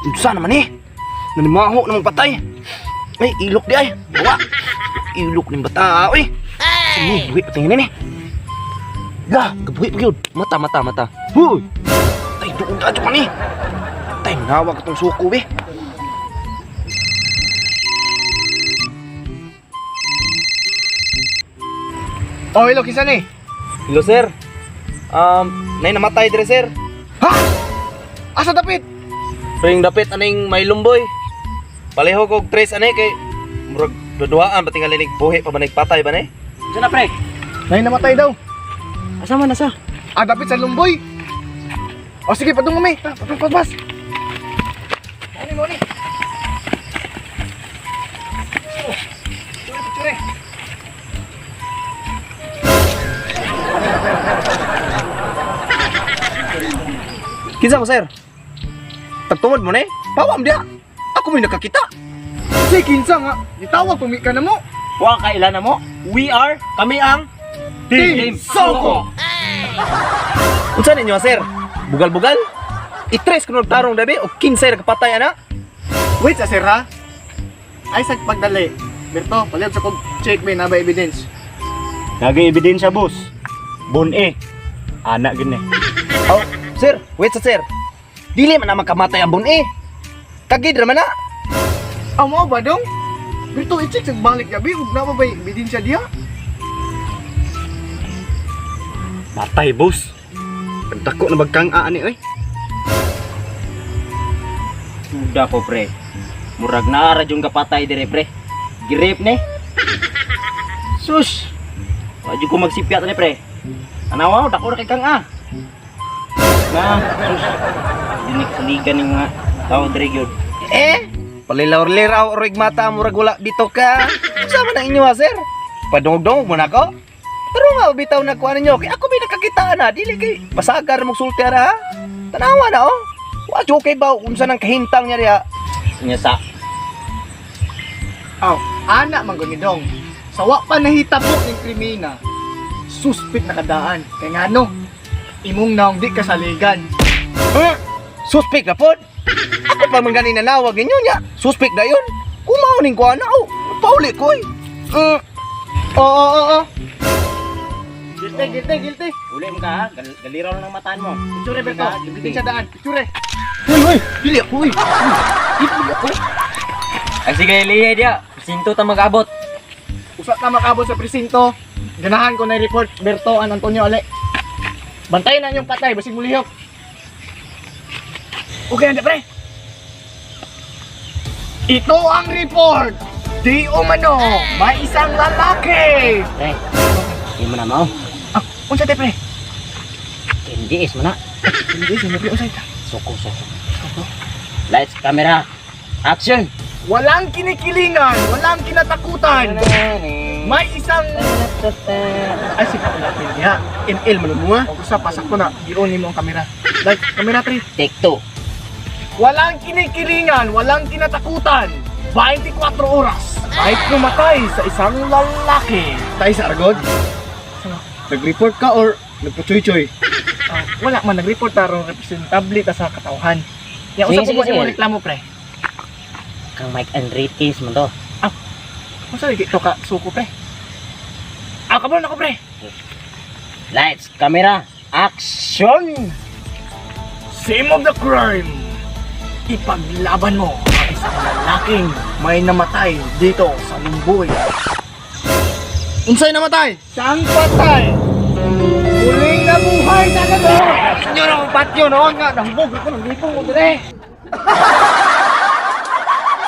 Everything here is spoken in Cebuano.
Unsa naman eh? Nanimaho namang patay. Ay, ilok di ay. Wa. Ilok ning bata, oy. Ay, buhi patingin ni. La, gabuhi pa gyud. Mata, mata, mata. Huy. Tay, duong kadyo pa ni. Tay, nawag itong suko, be. Oh, hello, kinsa ni? Hello, sir. Nay namatay dire, sir. Ha? Asa dapit? Ring dapit aning may lumboy. Palihog og tres ani kay murag duduhaan ba tingali nig buhi pa ba nig patay ba ni? Saan na, pre? Nay namatay daw. Asa man, asa? Ah, dapit sa Lumboy. O sige, padung kami. Ta, Pas, pas, pas. Moni, moni. Oh, Picture, picture. Kinsa mo, sir? Tagtungod mo ni? Pawam dia. Ako may nakakita. Kasi kinsa nga, gitawag pumi ka na mo. Wa ka ilan na mo? We are, kami ang Team Soko! Unsa ninyo, sir? Bugal-bugal? Itres kuno tarong dabi o 15 ra kapatay ana? Wait sa sir ha. Ay sa pagdali. Berto, palihog sa kog check may naba evidence. Naging ebidensya, boss. Bon eh. Anak gini. Oh, sir, wait sa sir. Dili man na makamatay ang bun eh. Kagid ra man na. Ah, mao ba dong? Berto, i-check sa balik gabi ug naba ba ebidensya diha? Matay, boss. Pagdako na bagkang aani oy. Duda ko, pre. Murag naara yung kapatay dire, pre. Girip ni. Sus! Wa jud ko magsipyat ni, pre. Tanawa, dako ra kay kang ah. Na, sus. Dinik saligan ning mga tao dire gyud. Eh, palilawr-liraw orig mata murag wala bito ka. Unsa man ang inyo ha, sir? Padungog-dungog mo na ko. Pero nga bitaw na kuan ninyo kay ako may nakakita na dili kay pasagar mong sulti ara ha. Tanawa na oh. Wa okay ba unsa nang kahintang niya diha? Nya sa Aw, ana man gud ni dong. Sa wa pa nahitabo ning krimina, suspect na kadaan. Kay ngano? Imong naong di kasaligan. Hmm? Suspect na pod. Ako pa man gani nanawag ninyo niya. Suspect na yun. Kumaw ning kuan na oh. Pauli ko eh. Oo, oo, oo. Guilty, guilty, guilty. Uli mo ka ha. Galiraw na ng mataan mo. Picture Berto, ebidensya daan. Picture. Uy, uy, dili ako uy. Uy, dili ako. Ay sige, liye dia. Sinto ta mag-abot. Usa ta makabot sa presinto. Ganahan ko na report Berto an Antonio Ale. Bantayan na inyong patay basig mulihok. Okay na pre. Ito ang report. Di umano, may isang lalaki. Pre, di mo na mao. Ah, unsa te pre? Hindi is mo na. Hindi, sinabi unsa ita. Suko, suko. Lights, camera, action! Walang kinikilingan, walang kinatakutan. May isang ay sige wala niya. ML man mo ha. O usa pasak ko na, gion nimo ang kamera. Like kamera 3. Take two. Walang kinikilingan, walang kinatakutan. 24 oras. Kahit namatay sa isang lalaki. Tayo sa Argod? Nag-report ka or nagpa-choy-choy? Ah, wala man, nag-report tarong representable ta sa katawhan. Ya, Sige, usa sige, po ba sige. imong reklamo, pre? Kang Mike Enriquez man to. Unsa lagi to ka suko, pre? Ah, kabalo na ko, pre. Lights, camera, action! Same of the crime. Ipaglaban mo ang isang lalaking may namatay dito sa Lumboy. Unsay namatay? Siyang patay. Muling nabuhay talaga. Inyo na patyo noon nga nahubog ako ng lipong ko dire.